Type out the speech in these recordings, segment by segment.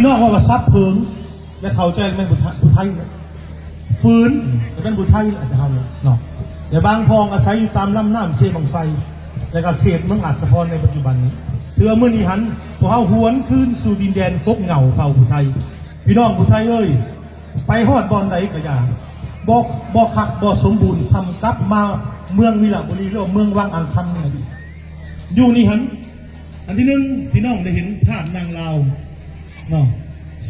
ນ້ອງເວົ້າວ່າສັບເພີງ ແລະ ເຂົ້າໃຈແມ່ນຜູ້ໄທ ຜູ້ໄທແຫຼະ ຟືນແມ່ນຜູ້ໄທແຫຼະ ເຮົາເນາະ ແລະ ບາງພອງອາໄສຢູ່ຕາມລຳນ້ຳເຊບັ້ງໄຟ ແລະ ກໍເຂດເມືອງອາດສະພອນໃນປັດຈຸບັນນີ້ ເທື່ອມື້ນີ້ຫັ້ນ ພວກເຮົາຫວນຄືນສູ່ດິນແດນກົກເຫງົ້າເຜົ່າຜູ້ໄທ. ພີ່ນ້ອງຜູ້ໄທເອີຍ ໄປຮອດບ່ອນໃດກໍຢ່າ ບໍ່ ບໍ່ຄັກບໍ່ສົມບູນສ່ຳກັບມາເມືອງວິລະບູລີ ຫຼືວ່າເມືອງວັງອ່າງຄຳໃນອະດີດ. ຢູ່ນີ້ຫັ້ນ ອັນທີໜຶ່ງ ພີ່ນ້ອງໄດ້ເຫັນທາດນາງລາວເນາະ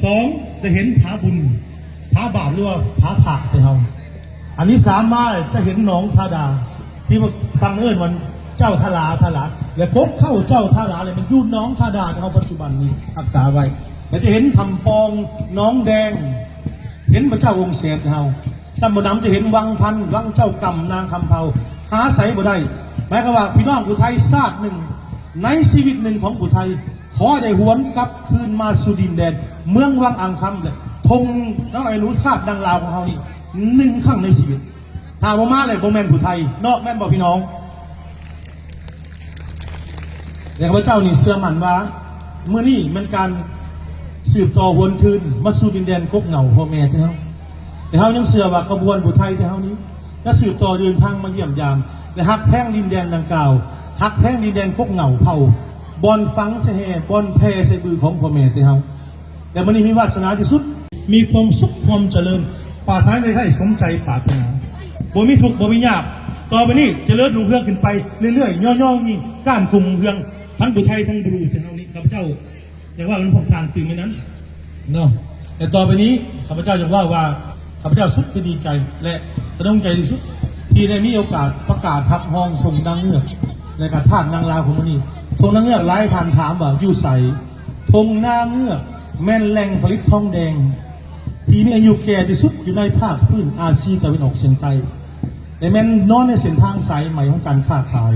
ສອງ ໄດ້ເຫັນຜາບຸນ ຜາບາດ ຫຼືວ່າຜາຜາກແຕ່ເຮົາ ອັນທີສາມມາຈະເຫັນໜອງທາດາ ທີ່ວ່າຝັ່ງເອີ້ນວ່າເຈົ້າທາລາ ທາລາ ແລະ ກົກເຄົ້າເຈົ້າທາລາ ແລະ ມັນຢູ່ໜອງທາດາທີ່ເຮົາປັດຈຸບັນນີ້ຮັກສາໄວ້ ແລະ ຈະເຫັນຖ້ຳປ່ອງໜອງແດງ ເຫັນພະເຈົ້າອົງແສນເຮົາ ສ່ຳບໍ່ນຳຈະເຫັນວັງພັນ ວັງເຈົ້າກຳ ນາງຄຳເພົາ ຫາໃສບໍ່ໄດ້. ໝາຍຄວາມວ່າ ພີ່ນ້ອງຜູ້ໄທຊາດໜຶ່ງ ໃນຊີວິດໜຶ່ງຂອງຜູ້ໄທ ຂໍໃຫ້ໄດ້ຫວນກັບຄືນມາສູ່ດິນແດນເມືອງວັງອ່າງຄຳ ແລະ ທົ່ງນາງອານຸທາດນາງລາວຂອງເຮົານີ້ໜຶ່ງຄັ້ງໃນຊີວິດ. ຖ້າບໍ່ມາແລ້ວບໍ່ແມ່ນຜູ້ໄທເນາະ ແມ່ນບໍ່ພີ່ນ້ອງ? ແລະ ຂ້າພະເຈົ້ານີ້ເຊື່ອໝັ້ນວ່າ ມື້ນີ້ແມ່ນການສືບຕໍ່ຫວນຄືນມາສູ່ດິນແດນກົກເຫງົ້າພໍ່ແມ່ແທ້ເຮົາ ແລະ ເຮົາຍັງເຊື່ອວ່າຂະບວນຜູ້ໄທແທ້ເຮົານີ້ ຈະສືບຕໍ່ເດີນທາງມາຢ້ຽມຢາມ ແລະ ຮັກແພງດິນແດນດັ່ງກ່າວ ຮັກແພງດິນແດນກົກເຫງົ້າເຜົ່າ ບ່ອນຝັງໃສ່ແຮ່ ບ່ອນແຜ່ໃສ່ບືຂອງພໍ່ແມ່ແທ້ເຮົາ. ແຕ່ມື້ນີ້ມີວາສະໜາທີ່ສຸດ ມີຄວາມສຸກຄວາມຈະເລີນ ປາດຖະໜາໄດ້ສົມໃຈປາດຖະໜາ ບໍ່ມີທຸກບໍ່ມີຍາກ ຕໍ່ໄປນີ້ຈະເລີນຮຸ່ງເຮືອງຂຶ້ນໄປເລື້ອຍໆ ຍໍໆມີການກຸ່ງເຮືອງ ທັງຜູ້ໄທທັງບຣູທີ່ເຮົານີ້ ຂ້າພະເຈົ້າຢາກເວົ້ານຳພວກທ່ານຕື່ມໃນນັ້ນເນາະ ແລະ ຕໍ່ໄປນີ້ຂ້າພະເຈົ້າຢາກເວົ້າວ່າ ຂ້າພະເຈົ້າສຸດຈະດີໃຈ ແລະ ກະດົງໃຈທີ່ສຸດ ທີ່ໄດ້ມີໂອກາດປະກາດຮັບຮອງທົ່ງນາງເງືອກ ແລະ ກະທາດນາງລາວຂອງມື້ນີ້ ທົ່ງນາງເງືອກຫຼາຍທ່ານຖາມວ່າຢູ່ໃສ? ທົ່ງນາງເງືອກແມ່ນແຫຼ່ງຜະລິດທອງແດງທີ່ມີອາຍຸແກ່ທີ່ສຸດຢູ່ໃນພາກພື້ນອາຊີຕາເວັນອອກສຽງໃຕ້ ແລະ ແມ່ນນອນໃນເສັ້ນທາງສາຍໃໝ່ຂອງການຄ້າຂາຍ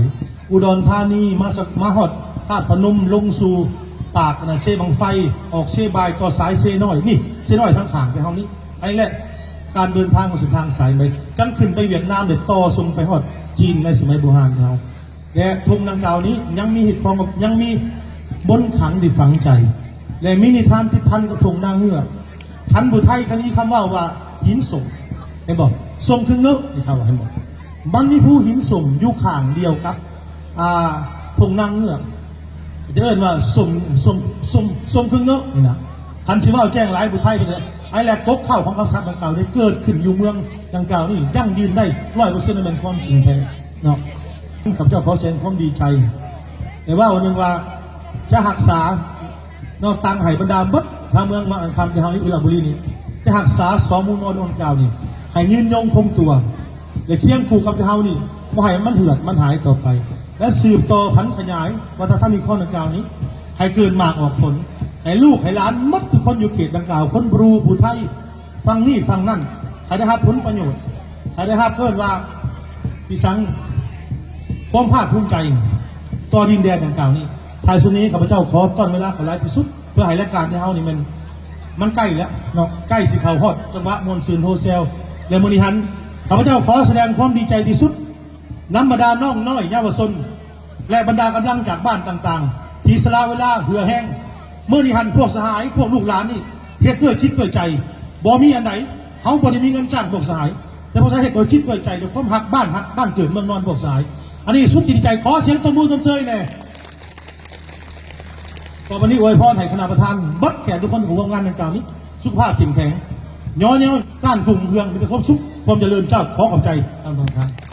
ອຸດອນທານີ ມາສະ ມາຮອດທາດພະນົມ ລົງສູ່ປາກນະເຊບັ້ງໄຟ ອອກເຊບາຍຕໍ່ສາຍເຊນ້ອຍ ນີ້ເຊນ້ອຍທາງຂ້າງແຕ່ເຮົານີ້ ອັນນີ້ແຫຼະ ການເດີນທາງຂອງເສັ້ນທາງສາຍໃໝ່ ຈັ່ງຂຶ້ນໄປຫວຽດນາມ ແລະ ຕໍ່ສົ່ງໄປຮອດຈີນໃນສະໄໝບູຮານເຮົາ. ແລະ ທົ່ງດັ່ງກ່າວນີ້ຍັງມີຮີດຄອງ ຍັງມີມົນຂລັງທີ່ຝັງໃຈ ແລະ ມີນິທານຕິດພັນກັບທົ່ງນາງເງືອກ. ຄັນຜູ້ໄທຄັນມີຄຳເວົ້າວ່າຫີນສົ້ມ ເຫັນບໍ່? ສົ້ມຄືເງີ້ຍ ນີ້ເຂົາວ່າ ເຫັນບໍ່? ມັນມີພູຫີນສົ້ມຢູ່ຂ້າງດຽວກັບ ອ່າ ທົ່ງນາງເງືອກ ຈະເອີ້ນວ່າສົ້ມ ສົ້ມ ສົ້ມ ສົ້ມຄືເງີ້ຍ ນີ້ນະ. ຄັນຊິເວົ້າແຈ້ງຫຼາຍ ຜູ້ໄທເພິ່ນຈະ ອັນແລະ ກົກເຄົ້າຂອງຄຳສັບດັ່ງກ່າວນີ້ເກີດຂຶ້ນຢູ່ເມືອງດັ່ງກ່າວນີ້ ຢັ້ງຢືນໄດ້ຮ້ອຍເປີເຊັນ ແມ່ນຄວາມຈິງແທ້ເນາະ. ຂ້າພະເຈົ້າຂໍສະແດງຄວາມດີໃຈ ແຕ່ວ່າອັນໜຶ່ງວ່າຈະຮັກສາເນາະ ຕັ້ງໃຫ້ບັນດາເບິດຊາວເມືອງວັງອ່າງຄຳທີ່ເຮົາຢູ່ວິລະບູລີນີ້ ຈະຮັກສາສອງໝູ່ມອນອັນກ່າວນີ້ ໃຫ້ຍືນຍົງຄົງຕົວ ແລະ ຄຽງຄູ່ກັບເຮົານີ້ ບໍ່ໃຫ້ມັນເຫືອດມັນຫາຍຕໍ່ໄປ ແລະ ສືບຕໍ່ຜັນຂະຫຍາຍວັດທະນະທຳຮີດຄອງດັ່ງກ່າວນີ້ ໃຫ້ເກີດໝາກອອກຜົນ ໃຫ້ລູກໃຫ້ຫຼານໝົດທຸກຄົນຢູ່ເຂດດັ່ງກ່າວ ຄົນບຣູ ຜູ້ໄທ ຝັ່ງນີ້ຝັ່ງນັ້ນ ໃຫ້ໄດ້ຮັບຜົນປະໂຫຍດ ໃຫ້ໄດ້ຮັບ ເອີ້ນວ່າ ທີ່ສັງ ຄວາມພາກພູມໃຈຕໍ່ດິນແດນດັ່ງກ່າວນີ້. ທ້າຍສຸດນີ້ ຂ້າພະເຈົ້າຂໍຕ້ອນເວລາຂະຫຼາຍທີ່ສຸດ ເພື່ອໃຫ້ລາຍການຂອງເຮົານີ້ແມ່ນ ມັນໃກ້ແລ້ວເນາະ ໃກ້ຊິເຂົ້າຮອດຈັງຫວະມ່ວນຊື່ນໂຮແຊວ ແລະ ມື້ນີ້ຫັ້ນ ຂ້າພະເຈົ້າຂໍສະແດງຄວາມດີໃຈທີ່ສຸດ ນຳບັນດານ້ອງນ້ອຍເຍົາວະຊົນ ແລະ ບັນດາກຳລັງຈາກບ້ານຕ່າງໆ ທີ່ສະຫຼະເວລາເຫື່ອແຮງ. ມື້ນີ້ຫັ້ນ ພວກສະຫາຍ ພວກລູກຫຼານນີ້ ເຮັດດ້ວຍຈິດດ້ວຍໃຈ ບໍ່ມີອັນໃດ ເຮົາບໍ່ໄດ້ມີເງິນຈ້າງພວກສະຫາຍ ແຕ່ພວກສະຫາຍເຮັດດ້ວຍຈິດດ້ວຍໃຈ ດ້ວຍຄວາມຮັກບ້ານ ຮັກບ້ານເກີດເມືອງນອນພວກສະຫາຍ. ອັນນີ້ສຸດຈິດໃຈ ຂໍສຽງຕົບມືຊົມເຊີຍແດ່. ຕໍ່ໄປນີ້ອວຍພອນໃຫ້ຄະນະປະທານ ເບິດແຂກທຸກຄົນທີ່ຮ່ວມງານດັ່ງກ່າວນີ້ ສຸຂະພາບເຂັ້ມແຂງ ຍໍແນວການກຸ່ງເຮືອງ ມີແຕ່ຄວາມສຸກ ຄວາມຈະເລີນ. ເຈົ້າ ຂໍຂອບໃຈທ່ານປະທານ.